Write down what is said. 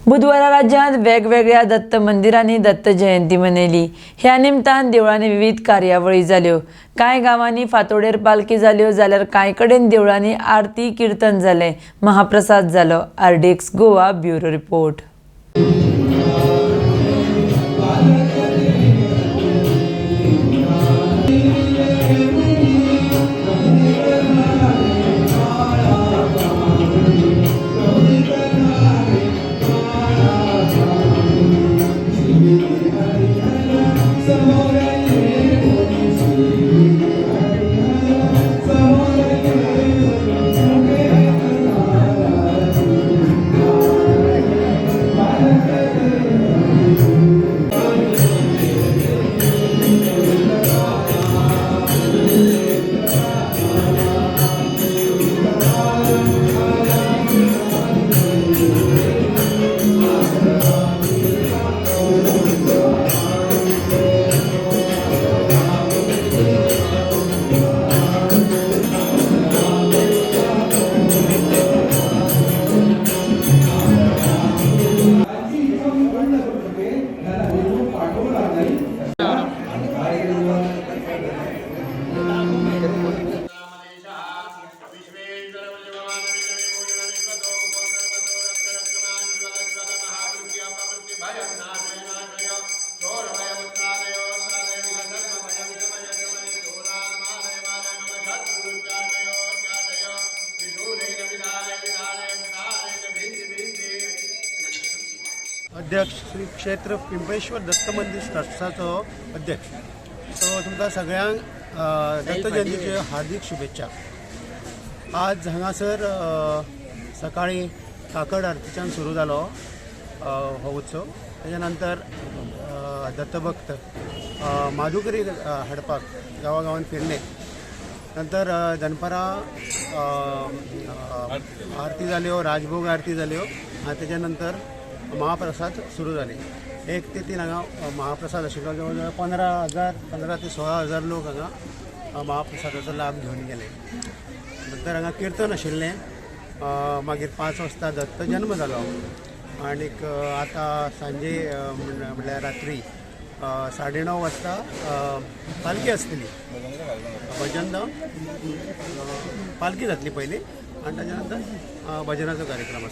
बुधवारा राज्यांत वेगवेगळ्या दत्त मंदिरांनी दत्त जयंती मनयली. ह्या निमतान देवळांनी विविध कार्यावळी जाल्यो. कांय गांवांनी फांतोडेर पालखी जाल्यो जाल्यार कांय कडेन देवळांनी आरती किर्तन जालें, महाप्रसाद जालो. RDX Goa bureau report. अध्यक्ष श्री क्षेत्र पिंपळेश्वर दत्त मंदिर ट्रस्टाचो अध्यक्ष. सो तुमकां सगळ्यांक दत्त जयंतीच्यो हार्दीक शुभेच्छा. आज हांगासर सकाळीं काकड आरतीच्यान सुरू जालो हो उत्सव. तेच्या नंतर दत्तभक्त माधुकरी हाडपाक गांवागांवान फिरले. नंतर दनपारां आरती जाल्यो, राजभोग आरती जाल्यो आनी तेच्या नंतर महाप्रसाद सुरू जाले. 1 ते 3 हांगा महाप्रसाद आशिल्लो. जवळ जवळ 15,000, 15 ते 16,000 लोक हांगा महाप्रसादाचो लाभ घेवन गेले. नंतर हांगा किर्तन आशिल्लें. मागीर 5 वाजता दत्त जन्म जालो आनीक आतां सांजे म्हणल्यार रात्री 9:30 वाजता पालखी आसतली. भजन जावन पालखी जातली पयलीं आनी ताच्या नंतर भजनाचो कार्यक्रम आसतलो.